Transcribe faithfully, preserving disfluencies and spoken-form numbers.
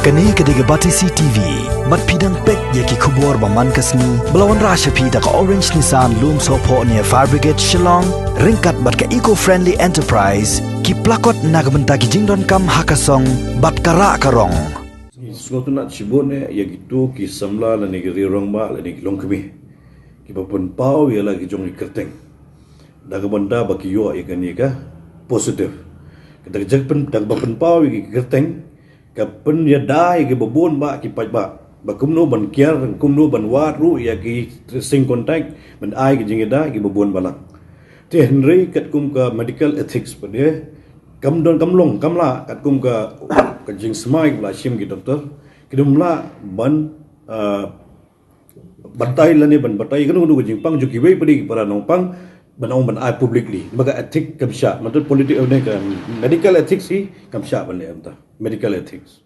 Kane ka dei ka Batesi T V. Bad phi dang peit ïa ki khubor ba man ka sngi ba la wanrah sha phi da ka Orange Nissan Lumsohphoh near Fire Brigade Shillong, ryngkat bad ka Eco Friendly Enterprise, ki plakot na ka bynta ki jingdonkam ha ka song bad ka rah ka rong. Ngi sngewtynnat shibun eh ïa kito ki samla lane ki rangbah lane ki longkmie kiba pynpaw ïa la ki jong ki kyrteng da ka bynta ba ki ïoh ïa kane ka positive. Kata ka jaka pyn da kaba pynpaw ïa ki kyrteng ka pynïada ïa kiba bun bah ki paidbah ba kumno ban kiar, kumno ban wad ruh ïa ki tracing contact, ban ai ki jingïada ïa kiba bun balang. Te hynrei katkum ka medical ethics pat de kam don, kam long, kam lah katkum ka ka jingsmai ba la shim ki doktor, kim lah ban, ah, batai lane ban batai kano kano ka jingpang jong kiwei pat de ki para nongpang ban ong ban ai publicly. Namar ka ethic kam shah, matlab politic ne ka medical ethics hi kam shah ban leh mynta. Medical ethics.